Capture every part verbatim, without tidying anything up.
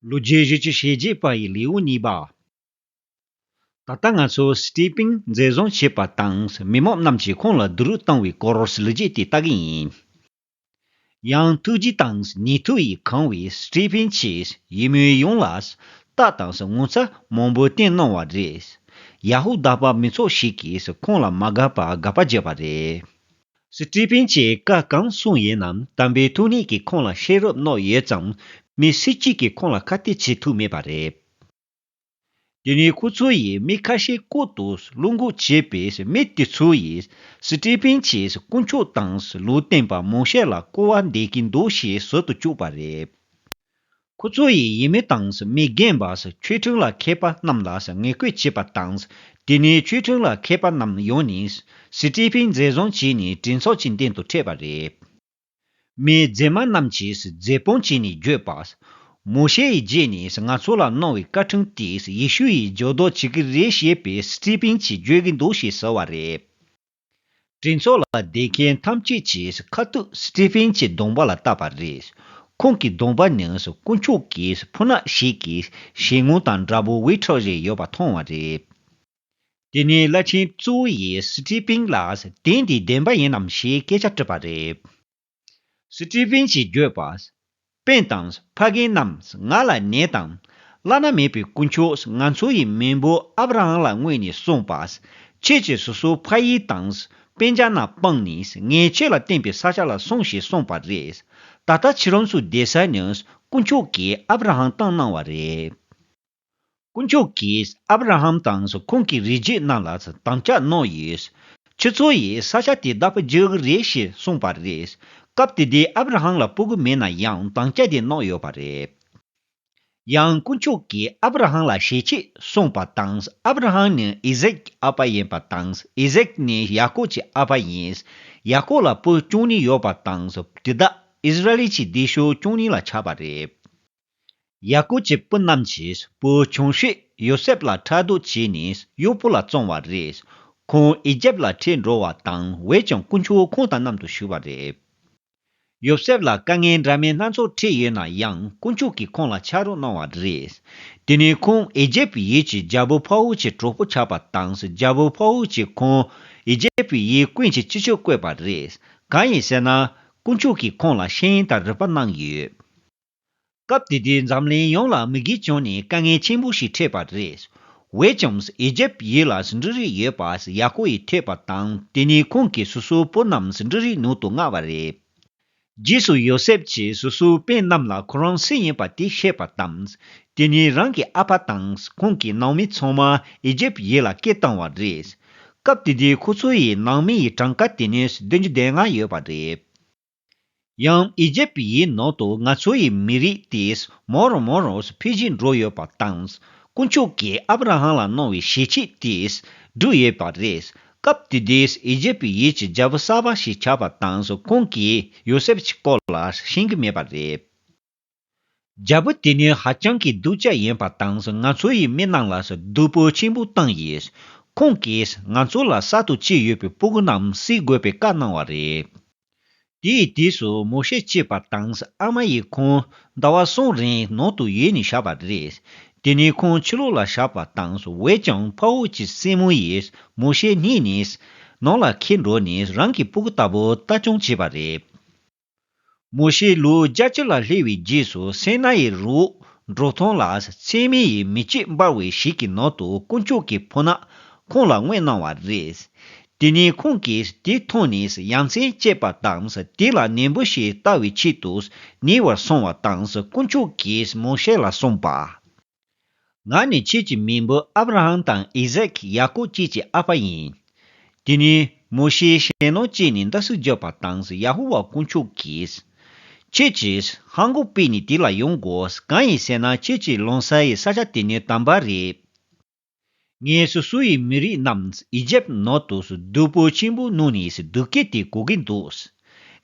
ལོ་རྒྱུས་བཞི་བཅུ་ཞེ་བརྒྱད་པ་ཡི་ལེའུ་གཉིས་པ། ད་ལྟ་ང་ཚོ་སི་ཏི་ཕིན་འཛིན་བཟུང་བྱས་པ་དང་མི་མང་རྣམས་ཀྱིས་ཁོང་ལ་སྡུག་རུས་བཏང་བའི་སྐོར་ལོ་རྒྱུས་དེ་ལྟ་གི་ཡིན། ཡང་ཐུགས་རྗེ་དང་ནུས་མཐུ་ཡིས་གང་བའི་སི་ཏི་ཕིན་གྱིས་ཡུལ་མི་ཡོངས་ལ་རྟགས་དང་ངོ་མཚར་མང་པོ་བསྟན་གནང་བ་རེད། ཡ་ཧུ་དཱ་པ་མི་ཚོགས་ཤིག་གིས་ཁོང་ལ་མ་དགའ་བར་དགག་པ་བརྒྱབ་པ་རེད། སི་ཏི་ཕིན་གྱིས་བཀའ་གང་གསུངས་ཡིན་ནམ་དམ་པའི་ཐུགས་ཉིད་ཀྱིས་ཁོང་ལ་ཤེས་རབ་གནང་ཡོད་ཙང་མི་སུ་གཅིག་གིས་ཁོང་ལ་ཁ་གཏད་བྱེད་ཐུབ་མེད་པ་རེད། དེ་ནས་ཁོ་ཚོ་ཡིས་མི་ཁ་ཤས་བཀོད་དུ་བློ་འགུག་བྱས་པས་མི་དེ་ཚོ་ཡིས་སི་ཏི་ཕིན་གྱིས་དཀོན་མཆོག་དང་ལུང་བསྟན་པ་མོ་ཤེ་ལ་སྐུར་བ་འདེབས་ཀྱི་འདུག་ཞེས་ཟེར་དུ་བཅུག་པ་རེད། ཁོ་ཚོ་ཡིས་ཡུལ་མི་དང་མི་རྒན་པ་ཆོས་ཁྲིམས་ལ་མཁས་པ་རྣམས་ལ་ངན་སྐུལ་བྱས་པ་དང་། དེ་ནས་ཆོས་ཁྲིམས་ལ་མཁས་པ་རྣམས་ཡོང་ནས་སི་ཏི་ཕིན་འཛིན་བཟུང་བྱས་ནས་གྲོས་ཚོགས་ཀྱི་མདུན་དུ་ཁྲིད་པ་རེད། མི་རྫུན་མ་རྣམས་ཀྱིས་རྫུན་དཔང་བྱས་ནས་བརྗོད་པ། མོ་ཤེ་ཡི་རྗེས་ནས་ང་ཚོ་ལ་གནང་བའི་བཀའ་ཁྲིམས་དེས་ཡེ་ཤུ་ཡི་འགྱུར་ལྡོག་བྱེད་ཀྱི་རེད་ཞེས་པའི་སི་ཏི་ཕིན་གྱིས་བརྗོད་ཀྱི་འདུག་ཞེས་ཟེར་བ་རེད། གྲོས་ཚོགས་ལ་བསྡད་མཁན་ཐམས་ཅད་ཀྱིས་ཁ་ཐུག་སི་ཏི་ཕིན་གྱི་གདོང་པ་ལ་བལྟས་པ་རེད། ཁོང་གི་གདོང་པ་ནི་དཀོན་མཆོག་གི་ཕོ་ཉ་ཞིག་གི་ཞལ་ངོ་དང་འདྲ་པོ་འོད་འཕྲོ་བཞིན་ཡོད་པ་མཐོང་བ་རེད། དེ་ནས་བླ་ཆེན་གཙོ་བོ་ཡིས་སི་ཏི་ཕིན་ལ་དེབ་འདི་བདེན་པ་ཡིན་ནམ་ཞེས་སྐད་ཆ་དྲིས་པ་རེད། སི་ཏི་ཕིན་གྱིས་བརྗོད་པ། སྤུན་དང་ཕ་རྒན་རྣམས་ང་ལ་ཉན་དང་། བླ་ན་མེད་པའི་དཀོན་མཆོག་ང་ཚོ་ཡི་མེས་པོ་ཨབ་ར་ཧམ་ལ་མངོན་ནས་གསུངས་པ། ཁྱེད་ཀྱིས་སོ་སོའི་ཕ་ཡུལ་དང་སྤུན་ཀྱག་རྣམས་སྤངས་ནས་ངས་ཁྱེད་ལ་བསྟན་པའི་ས་ཆ་ལ་སོང་ཞེས་གསུངས་པ་རེད། ད་ལྟ་ཁྱེད་རང་ཚོའི་བསྡད་ས་ནི་དཀོན་མཆོག་གིས་ཨབ་ར་ཧམ་བཏང་གནང་བ་རེད། དཀོན་མཆོག་གིས་ཨབ་ར་ཧམ་དང་ཁོང་གི་རིགས་རྒྱུད་རྣམས་ལ་དམ་བཅའ་གནང་ཡོད། ཁྱེད་ཚོ་ཡིས་ས་ཆ་དེ་བདག་པོ་རྒྱག་གི་རེད་ཞེས་གསུངས་པ་རེད། སྐབས་དེ་དུས་ཨབ་ར་ཧམ་ལ་སྤུ་གུ་མེད་ན་ཡང་དམ་བཅའ་དེ་གནང་ཡོད་པ་རེད། ཡང་དཀོན་མཆོག་གིས་ཨབ་ར་ཧམ་ལ་ཞལ་ཆད་གསུངས་པ་དང་ཨབ་ར་ཧམ་ནི་ཨི་ཟེག་གི་ཨ་ཕ་ཡིན་པ་དང་ཨི་ཟེག་ནི་ཡ་ཀོབ་ཀྱི་ཨ་ཕ་ཡིན། ཡ་ཀོབ་ལ་བུ་བཅུ་གཉིས་ཡོད་པ་དང་དེ་དག་ཨིསི་ར་ཨེལ་གྱི་སྡེ་ཤོག་བཅུ་གཉིས་ལ་ཆགས་པ་རེད། ཡ་ཀོབ་ཀྱི་བུ་རྣམས་ཀྱིས་བུ་ཆུང་ཤོས་ཡོ་སེབ་ལ་ཕྲག་དོག་བྱས་ནས་གཡོག་པོ་ལ་བཙོང་བ་རེད། ཁོང་ཨི་ཇེབ་ལ་ཁྲིད་འགྲོ་བ་དང་འོན་ཀྱང་དཀོན་མཆོག་ཁོང་དང་མཉམ་དུ་བཞུགས་པ་རེད། ཡོ་སེབ་ལ་དཀའ་ངལ་འདྲ་མིན་སྣ་ཚོགས་འཕྲད་ཡོད་ན་ཡང་དཀོན་མཆོག་གིས་ཁོང་ལ་ཕྱག་རོགས་གནང་བ་རེད། དེ་ནས་ཁོང་ཨི་ཇེབ་ཡུལ་གྱི་རྒྱལ་པོ་ཕ་ཨོ་གྱི་གྲོགས་པོ་ཆགས་པ་དང་རྒྱལ་པོ་ཕ་ཨོ་གྱིས་ཁོང་ཨི་ཇེབ་ཡུལ་ཀུན་གྱི་སྤྱི་ཁྱབ་བསྐོས་པ་རེད། གང་ཡིན་ཟེར་ན་དཀོན་མཆོག་གིས་ཁོང་ལ་ཤེས་ཡོན་དང་རིག་པ་གནང་ཡོད། སྐབས་དེ་དུས་འཛམ་གླིང་ཡོངས་ལ་མུ་གེ་བྱུང་ནས་དཀའ་ངལ་ཆེན་པོ་ཞིག་འཕྲད་པ་རེད། འོན་ཀྱང་ཨི་ཇེབ་ཡུལ་ལ་འབྲུ་རིགས་ཡོད་པ་ཡ་ཀོབ་ཡིས་ཐོས་པ་དང་དེ་ནས་ཁོང་གིས་སོ་སོའི་བུ་རྣམས་འབྲུ་རིགས་ནང་དུ་མངགས་པ་རེད། རྗེས་སུ་ཡོ་སེབ་ཀྱིས་སོ་སོའི་སྤུན་རྣམས་ལ་ཁོ་རང་སུ་ཡིན་པ་དེ་བཤད་པ་དང་། དེ་ནས་རང་གི་ཨ་ཕ་དང་ཁོང་གི་ནང་མི་ཚང་མ་ཨི་ཇེབ་ཡུལ་ལ་སྐད་བཏང་བ་རེད། སྐབས་དེ་དུས་ཁོ་ཚོ་ཡི་ནང་མི་ཡི་གྲངས་ཀ་དེ་ནི་བདུན་ཅུ་དོན་ལྔ་ཡོད་པ་རེད། ཡང་ཨི་ཇེབ་ཡི་ནང་དུ་ང་ཚོ་ཡི་མི་རིགས་དེས་མང་རུ་མང་རུ་འཕེལ་རྒྱས་འགྲོ་ཡོད་པ་དང་། དཀོན་མཆོག་གིས་ཨབ་ར་ཧམ་ལ་གནང་བའི་ཞལ་ཆད་དེས་འགྲུབ་ཡོད་པ་རེད། སྐབས་དེ་དུས་ཨི་ཇེབ་ཡུལ་གྱི་རྒྱལ་པོ་གསར་པ་ཞིག་ཆགས་པ་དང་ཁོང་གིས་ཡོ་སེབ་ཀྱི་སྐོར་ལ་ཤེས་ཀྱི་མེད་པ་རེད། རྒྱལ་པོ་དེ་ནི་ཧ་ཅང་གི་སྡུག་ཅག་ཡིན་པ་དང་ང་ཚོ་ཡི་མི་རྣམས་ལ་སྡུག་པོ་ཆེན་པོ་བཏང་ཡིན། ཁོང་གིས་ང་ཚོ་ལ་གསར་དུ་སྐྱེས་ཡོད་པའི་སྤུ་གུ་རྣམས་བསད་དགོས་པའི་བཀའ་གནང་བ་རེད། དེའི་དུས་སུ་མོ་ཤེ་སྐྱེས་པ་དང་ཨ་མ་ཡིས་ཁོང་ཟླ་བ་གསུམ་རིང་ནང་དུ་ཡོད་ནས་བཞག་པ་རེད། དེ་ནས་ཁོང་ཕྱི་ལོགས་ལ་བཞག་པ་དང་འོན་ཀྱང་ཕ་ཨོ་གྱི་སྲིང་མོ་ཡིས་མོ་ཤེ་རྙེད་ནས་ནང་ལ་འཁྱེར་འགྲོ་ནས་རང་གི་སྤུ་གུ་ལྟ་བུ་ལྟ་སྐྱོང་བྱས་པ་རེད། མོ་ཤེ་ལོ་བརྒྱད་ཅུ་ལ་སླེབས་པའི་རྗེས་སུ་སེ་ན་ཡི་རི་བོ་འབྲོག་ཐང་ལ་ཚེར་མའི་མེ་ལྕེ་འབར་བའི་ཞིག་གི་ནང་དུ་དཀོན་མཆོག་གི་ཕོ་ཉ་ཁོང་ལ་མངོན་གནང་བ་རེད། དེ་ནས་ཁོང་གིས་དེ་མཐོང་ནས་ཡ་མཚན་སྐྱེས་པ་དང་དེ་ལ་ནན་པོ་ཞིག་ལྟ་བའི་ཆེད་དུ་ཉེ་བར་སོང་བ་དང་དཀོན་མཆོག་གིས་མོ་ཤེ་ལ་གསུངས་པ། ང་ནི་ཁྱེད་ཀྱི་མེས་པོ་ཨབ་ར་ཧམ་དང་ཨི་ཟེག་ཡ་ཀོབ་བཅས་ཀྱི་ཨ་ཕ་ཡིན། དེ་ནས་མོ་ཤེས་ཞེད་སྣང་སྐྱེས་ནས་འདི་སུ་བརྗོད་པ་དང་ཡ་ཧོ་ཝཱ་དཀོན་མཆོག་གིས། ཁྱེད་ཀྱིས་ཧང་གོ་སྤོས་ནས་དེ་ལ་ཡོང་དགོས། གང་ཡིན་ཟེར་ན་ཁྱེད་ཀྱི་ལོ་སར་ཡི་ས་ཆ་དེ་ནི་དམ་པ་རེད། ངས་སོ་སོ་ཡི་མི་རིགས་རྣམས་ཨི་ཇེབ་ནང་དུ་སྡུག་པོ་ཆེན་པོ་གནང་ནས་སྡུག་སྐད་དེ་གོ་གིན་འདུག་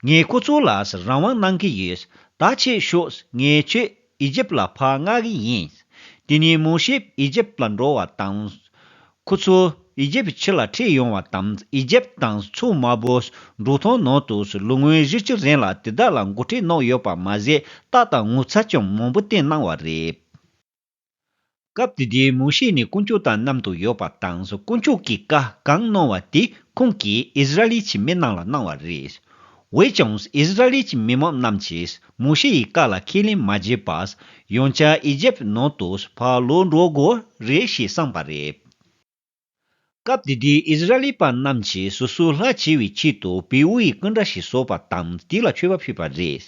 ངས་ཁོ་ཚོ་ལ་རང་དབང་གནང་གི་ཡོད། ད་ཁྱེད་ཤོག་ངས་ཁྱེད་ཨི་ཇེབ་ལ་ཕར་མངགས་གི་ཡིན། དེ་ནས་མོ་ཤེ་ཨི་ཇེབ་ལ་འགྲོ་བ་དང་། ཁོ་ཚོ་ཨི་ཇེབ་ཕྱི་ལ་ཁྲིད་ཡོང་བ་དང་ཨི་ཇེབ་དང་མཚོ་དམར་པོ་འབྲོག་ཐང་ནང་དུ་ལོ་ངོ་བཞི་བཅུ་རིང་ལ་དེ་དག་ལ་འགོ་ཁྲིད་གནང་ཡོད་པ་མ་ཟད་རྟགས་དང་ངོ་མཚར་ཀྱང་མང་པོ་བསྟན་གནང་བ་རེད། སྐབས་དེ་དུས་མོ་ཤེ་ནི་དཀོན་མཆོག་དང་མཉམ་དུ་ཡོད་པ་དང་། དཀོན་མཆོག་གིས་བཀའ་གང་གནང་བ་དེ་ཁོང་གིས་ཨིསི་ར་ཨེལ་གྱི་མི་རྣམས་ལ་གནང་བ་རེད། འོན་ཀྱང་ཨིསི་ར་ཨེལ་གྱི་མི་མང་རྣམས་ཀྱིས་མོ་ཤེ་ཡི་བཀའ་ལ་ཁས་ལེན་མ་བྱས་པར། ཡང་བསྐྱར་ཨི་ཇེབ་ནང་དུ་ཕར་ལོག་འགྲོ་དགོས་རེད་ཞེས་བསམས་པ་རེད། སྐབས་དེ་དུས་ཨིསི་ར་ཨེལ་པ་རྣམས་ཀྱིས་སོ་སོའི་ལྷ་བྱེད་པའི་ཆེད་དུ་བེའུ་ཡི་སྐུ་འདྲ་ཞིག་བཟོས་པ་དང་། དེ་ལ་མཆོད་པ་ཕུལ་བ་རེད།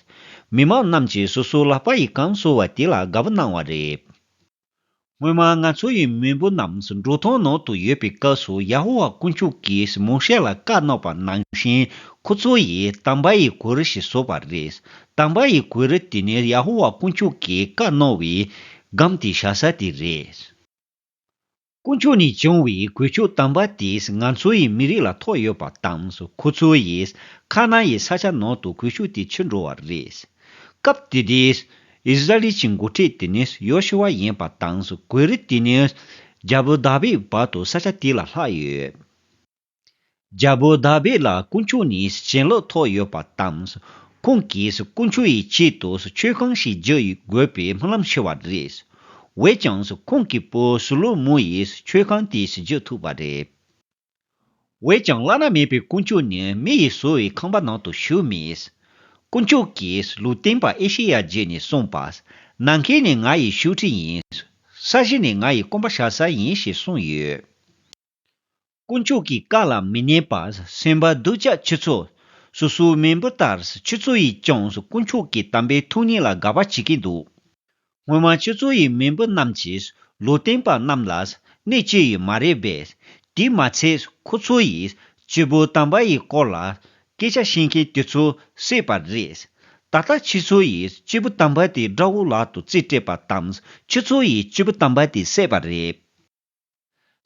མི་མང་རྣམས་ཀྱིས་སོ་སོའི་ལག་པ་ཡིས་གང་བཟོས་པ་དེ་ལ་དགའ་པོ་གནང་བ་རེད། སྔོན་མ་ང་ཚོ་ཡི་མེས་པོ་རྣམས་འབྲོག་ཐང་ནང་དུ་ཡོད་པའི་སྐབས་སུ། ཡ་ཧོ་ཝཱ་དཀོན་མཆོག་གིས་མོ་ཤེ་ལ་བཀའ་གནང་བ་ནང་བཞིན། ཁོ་ཚོ་ཡིས་དམ་པ་ཡི་གོས་རིགས་ཤིག་བཟོས་པ་རེད། དམ་པ་ཡི་གོས་རིགས་དེ་ནི་ཡ་ཧོ་ཝཱ་དཀོན་མཆོག་གིས་བཀའ་གནང་བའི་སྒམ་དེ་བཞག་ས་དེ་རེད། དཀོན་མཆོག་ནས་བྱུང་བའི་གོས་ཆེན་དམ་པ་དེས་ང་ཚོ་ཡི་མི་རིགས་ལ་ཐོགས་ཡོད་པ་དང་། ཁོ་ཚོ་ཡིས་ཁ་ན་ཡི་ས་ཆ་ནང་དུ་གོས་ཆེན་དེ་ཁྱེར་འགྲོ་བ་རེད། སྐབས་དེ་དུས་ཨིསི་ར་ཨེལ་གྱི་འགོ་ཁྲིད་དེ་ནི་ཡོ་ཤུ་ཝ་ཡིན་པ་དང་། གོས་རིགས་དེ་ནི་རྒྱལ་པོ་དཱ་བིད་བར་དུ་ས་ཆ་དེ་ལ་ལྷག་ཡོད། རྒྱལ་པོ་དཱ་བིད་ལ་དཀོན་མཆོག་ནས་བྱིན་རླབས་ཐོབ་ཡོད་པ་དང་། ཁོང་གིས་དཀོན་མཆོག་ཡི་ཆེད་དུ་མཆོད་ཁང་ཞིག་རྒྱག་དགོས་པའི་སྨོན་ལམ་ཞུ་བ་རེད། འོན་ཀྱང་ཁོང་གི་བུ་སོ་ལོ་མོན་ཡིས་མཆོད་ཁང་དེ་ཞིག་རྒྱག་ཐུབ་པ་རེད། འོན་ཀྱང་བླ་ན་མེད་པའི་དཀོན་མཆོག་ནི་མི་ཡིས་བཟོས་པའི་ཁང་པ་ནང་དུ་བཞུགས་མེད། དཀོན་མཆོག་གིས་ལུང་སྟོན་པ་ཨེ་ཤེ་ཡ་བརྒྱུད་ནས་གསུངས་པ། ནམ་མཁའ་ནི་ང་ཡི་བཞུགས་ཁྲི་ཡིན། ས་གཞི་ནི་ང་ཡི་སྐོམ་པ་བཞག་ས་ཡིན་ཞེས་གསུངས་ཡོད། དཀོན་མཆོག་གི་བཀའ་ལ་མི་ཉན་པར་སེམས་པ་སྡུག་ཅག་ཁྱེད་ཚོ། སོ་སོའི་མེས་པོ་ལྟར་ཁྱེད་ཚོ་ཡིས་ཀྱང་དཀོན་མཆོག་གི་དམ་པའི་ཐུགས་ཉིད་ལ་དགའ་བ་བྱེད་ཀྱི་འདུག་སྔོན་མ་ཁྱེད་ཚོ་ཡི་མེས་པོ་རྣམས་ཀྱིས་ལུང་སྟོན་པ་རྣམས་ལ་གནོད་བྱས་ཡོད་མ་རེད་པས། དེས་མ་ཚད་ཁོ་ཚོ་ཡིས་སྐྱེས་བུ་དམ་པ་ཡི་སྐོར་ལ་སྐད་ཆ་བཤད་མཁན་དེ་ཚོ་བསད་པ་རེད། ད་ལྟ་ཁྱེད་ཚོ་ཡིས་སྐྱེས་བུ་དམ་པ་དེ་དགྲ་བོའི་ལག་ཏུ་རྩིས་སྤྲད་པ་དང་། ཁྱེད་ཚོ་ཡིས་སྐྱེས་བུ་དམ་པ་དེ་བསད་པ་རེད།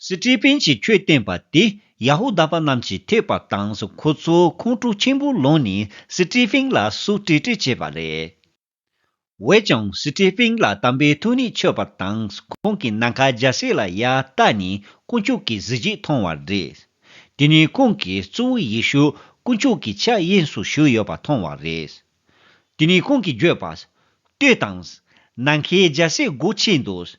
སི་ཏི་ཕིན་གྱིས་ཆོས་བསྟན་པ་དེ་ཡ་ཧུ་དཱ་པ་རྣམས་ཀྱིས་ཐོས་པ་དང་། ཁོ་ཚོས་ཁོང་ཁྲོ་ཆེན་པོ་ལངས་ནས་སི་ཏི་ཕིན་ལ་སོ་ཏྲི་ཏྲི་བྱས་པ་རེད། འོན་ཀྱང་སི་ཏི་ཕིན་ལ་དམ་པའི་ཐུགས་ཉིད་མཆོད་པ་དང་། ཁོང་གིས་ནམ་མཁའ་རྒྱལ་སྲིད་ལ་ཡར་བལྟས་ནས་དཀོན་མཆོག་གི་གཟི་བརྗིད་མཐོང་བ་རེད། དེ་ནས་ཁོང་གིས་གཙོ་བོ་ཡེ་ཤུ་དཀོན་མཆོག་གི་ཕྱག་གཡས་སུ་བཞུགས་ཡོད་པ་མཐོང་བ་རེད། དེ་ནས་ཁོང་གིས་བརྗོད་པ། ལྟོས་དང་། ནམ་མཁའི་རྒྱལ་སྲིད་སྒོ་ཕྱེ་འདུག་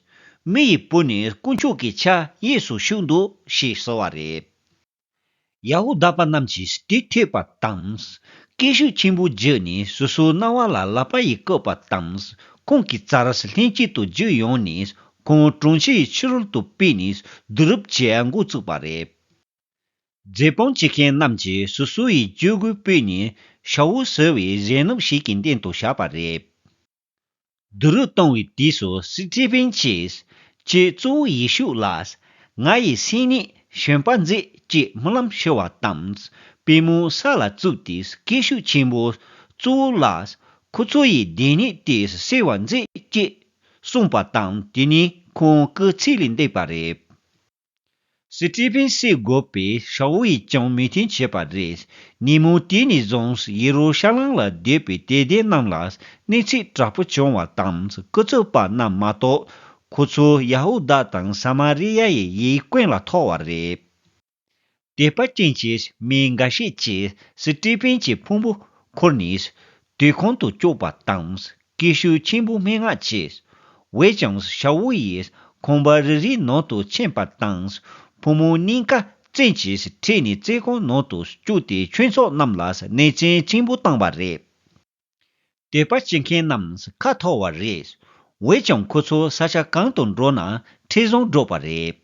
མི་ཡི་བུ་ནི་དཀོན་མཆོག་གི་ཕྱག་གཡས་སུ་བཞུགས་འདུག་ཞེས་ཟེར་བ་རེད། ཡ་ཧུ་དཱ་པ་རྣམས་ཀྱིས་དེ་ཐོས་པ་དང་། སྐད་ཤུགས་ཆེན་པོ་བརྒྱབ་ནས་སོ་སོའི་རྣ་བ་ལ་ལག་པ་ཡིས་བཀབ་པ་དང་། ཁོང་གི་རྩར་ལྷན་ཅིག་ཏུ་རྒྱུགས་ཡོང་ནས་ཁོང་གྲོང་ཁྱེར་ཕྱི་རོལ་དུ་ཕུད་ནས་རྡོ་རུབ་བྱེད་འགོ་བཙུགས་པ་རེད། རྫུན་དཔང་བྱེད་མཁན་རྣམས་ཀྱིས་སོ་སོ་ཡི་སྤྱོད་སྒོ་སྤོས་ནས་ཤ་བོ་ཟེར་བའི་གཞོན་ནུ་ཞིག་གི་མདུན་དུ་བཞག་པ་རེད། རྡོ་རུབ་བཏང་བའི་དུས་སུ་སི་ཏི་ཕིན་གྱིས། ཁྱེད་གཙོ་བོ་ཡེ་ཤུ་ལ། ང་ཡི་སེམས་ཉིད་བྱོན་པ་མཛད་ཅེས་སྨོན་ལམ་ཞུ་བ་དང་། པུས་མོ་ས་ལ་བཙུགས་ཏེ་སྐད་ཤུགས་ཆེན་པོས། གཙོ་བོ་ལགས། ཁོ་ཚོ་ཡི་སྡིག་ཉེས་དེ་སེལ་བར་མཛད་ཅེས་གསུངས་པ་དང་། དེ་ནས་ཁོང་སྐུ་ཚེ་ལས་འདས་པ་རེད། སི་ཏི་ཕིན་བསད་དགོས་པའི་ཤ་བོ་ཡིས་ཀྱང་མོས་མཐུན་བྱས་པ་རེད། ཉིན་མོ་དེ་ནས་བཟུང་ཡེ་རུ་ཤ་ལམ་ལ་སྡོད་པའི་དད་ལྡན་རྣམས་ལ་གནས་ཚུལ་དྲག་པོ་བྱུང་བ་དང་། སྐུ་ཚབ་པ་རྣམས་མ་གཏོགས་ཁོ་ཚོ་ཡ་ཧུ་དཱ་དང་ས་མ་རི་ཡ་ཡི་ཡུལ་ཀུན་ལ་ཐོར་བ་རེད། དད་པ་ཅན་གྱི་མི་འགའ་ཤས་ཀྱིས་སི་ཏི་ཕིན་གྱི་ཕུང་པོ་ཁུར་ནས་དུར་ཁུང་དུ་བཅུག་པ་དང་། སྐད་ཤུགས་ཆེན་པོས་སྨྲེ་སྔགས་བྱས། འོན་ཀྱང་ཤ་བོ་ཡིས་ཁང་པ་རེ་རེའི་ནང་དུ་ཕྱིན་པ་དང་། ཕོ་མོ་གཉིས་ཀ་བཙན་གྱིས་ཁྲིད་ནས་བཙོན་ཁང་ནང་དུ་བཅུག་སྟེ་ཆོས་ཚོགས་རྣམས་ལ་གནོད་སྐྱོན་ཆེན་པོ་བཏང་བ་རེད། དད་པ་བྱེད་མཁན་རྣམས་ཁ་འཐོར་བ་རེད། འོན་ཀྱང་ཁོ་ཚོ་ས་ཆ་གང་དུ་འགྲོ་ན་འཕྲིན་བཟང་སྒྲོག་པ་རེད།